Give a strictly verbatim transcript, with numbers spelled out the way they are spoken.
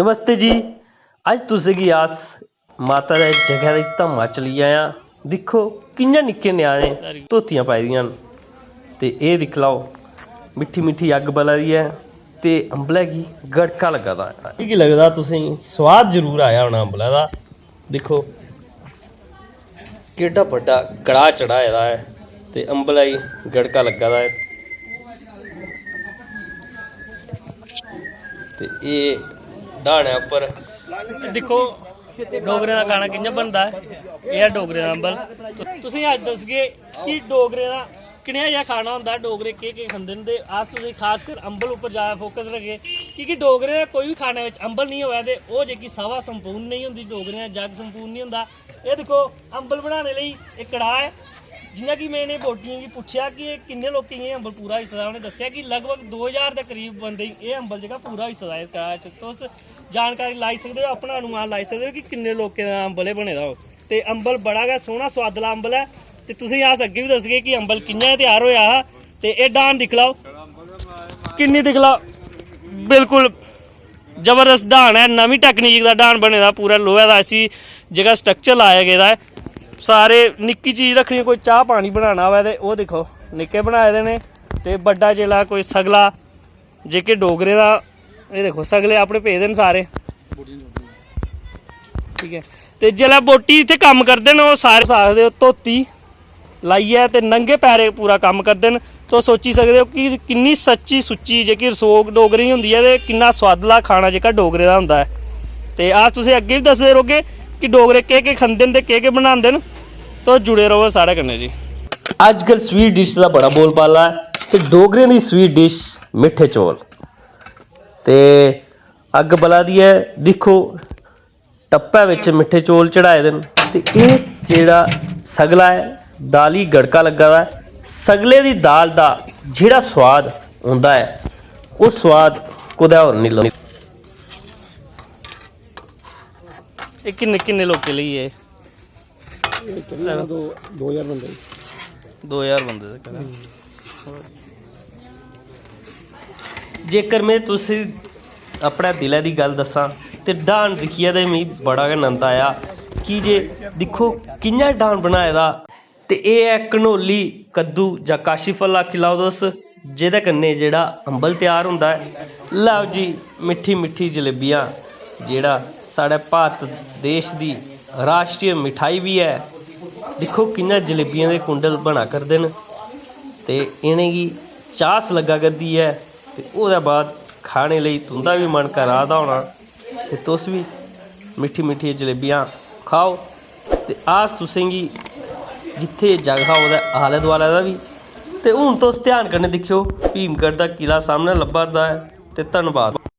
नमस्ते जी, अज्ज तुसेंगी अस माता दे जगह दी धम्मा चली आए आं। दिक्खो कि'यां निक्के ञ्याणे धोतियां पाई दियां न। ते एह् दिक्खी लैओ, मिट्ठी मिट्ठी अग्ग बला दी ऐ ते अम्बलै गी गड़का लग्गा दा ऐ। मिगी लगदा तुसेंगी सोआद जरूर आया होना अम्बलै दा। दिक्खो केड्डा बड्डा कड़ाह् चढ़ाए दा ऐ ते अम्बलै गी गड़का लग्गा दा ऐ। ते एह् डाह्नै उप्पर दिक्खो डोगरें दा खाना कि'यां बनदा ऐ। एह् ऐ डोगरें दा अम्बल। तु-, तुसेंगी अज्ज दसगे कि डोगरें दा कनेहा जेहा खाना होंदा ऐ, डोगरे केह् केह् खंदे न। ते अस तुसेंगी खासकर अम्बल उप्पर जैदा फोकस रखगे, की के डोगरें दे कोई बी खाने बिच अम्बल निं होऐ ते ओह् जेह्की सभा संपूर्ण नेईं होंदी, डोगरें दा जग संपूर्ण निं होंदा। एह् दिक्खो, अम्बल बनाने लेई इक कड़ाह् ऐ। जि'यां कि में इ'नें बोटियें गी पुच्छेआ कि एह् किन्ने लोकें गी एह् अम्बल पूरा होई सकदा, उ'नें दस्सेआ कि लगभग दो ज्हार दे करीब बंदे गी एह् अम्बल जेह्का पूरा होई सकदा ऐ इस कड़ाह् च। तुस जानकारी लाई सकदे ओ, अपना अनुमान लाई सकदे ओ कि किन्ने लोकें दा अम्बल एह् बने दा होग। ते अम्बल बड़ा गै सोह्ना सोआदला अम्बल ऐ। ते तुसेंगी अस अग्गें बी दसगे कि अम्बल कि'यां त्यार होएआ हा। ते एह् डाह्न दिक्खी लैओ, किन्नी दिक्खी लैओ, बिल्कुल जबरदस्त डाह्न ऐ। नमीं टैक्नीक दा डाह्न बने दा, पूरा लोहे दा इसी जेह्का स्ट्रक्चर लाया गेदा ऐ। सारे निक्की चीज रक्खनी, कोई चाह् पानी बनाना होऐ ते ओह् दिक्खो निक्के बनाए दे न। ते बड्डा जेल्लै कोई सगला जेह्के डोगरें दा, एह् दिक्खो सगले अपने पेदे न सारे, ठीक ऐ। ते जेल्लै बोटी इत्थै कम्म करदे न, ओह् सारे आखदे ओह् धोती लाइयै ते नंगे पैरें पूरा कम्म करदे न। तुस सोची सकदे ओ कि किन्नी सच्ची सुच्ची जेह्की रसोऽ डोगरें दी होंदी ऐ ते किन्ना सोआदला खाना जेह्का डोगरें दा होंदा ऐ। ते अस तुसें अग्गें बी दसदे रौह्गे कि डोगरे केह् केह् खंदे न ते केह् केह् बनांदे न। तुस जुड़े र'वो साढ़े कन्नै जी। अज्जकल स्वीट डिश दा बड़ा बोलबाला ऐ ते डोगरें दी स्वीट डिश मिट्ठे चौल। ते अग्ग बला दी ऐ, दिक्खो टप्पै बिच मिट्ठे चौल चढ़ाए दे न। ते एह् जेह्ड़ा सगला ऐ, दाली गड़का लग्गा दा ऐ। सगले दी दाल दा जेह्ड़ा सोआद औंदा ऐ, ओह् सोआद कुतै होर निं लभदा। एह् किन्ने किन्ने लोकें लेई ऐ? एह् चली जाना दो, दो ज्हार बंदे दी। दो ज्हार बंदे तक ना। जेकर में तुसें अपने दिलै दी गल्ल दस्सां ते डाह्न दिक्खियै ते मिगी बड़ा गै नंद आया, की जे दिक्खो कि'यां डाह्न बनाए दा। ते एह् ऐ घनोली कद्दू जां काशी फल आक्खी लैओ तुस, जेह्दे कन्नै जेह्ड़ा अम्बल त्यार होंदा ऐ। लैओ जी, मिट्ठी मिट्ठी जलेबियां, जेह्ड़ा साढ़े भारत देश दी राश्ट्री मठाई बी ऐ। दिक्खो कि'यां जलेबियें दे कुंडल बना करदे न ते इ'नेंगी चास लग्गा करदी ऐ ते ओह्दे बाद खाने लेई तुं'दा बी मन करा दा होना। ते तुस बी मिट्ठी मिट्ठी जलेबियां खाओ। ते अस तुसेंगी जित्थै जगह हा ओह्दे आलै दुआलै दा बी। ते हून तुस ध्यान कन्नै दिक्खेओ, भीमगढ़ दा किला सामनै लब्भा दा ऐ। ते धन्नबाद।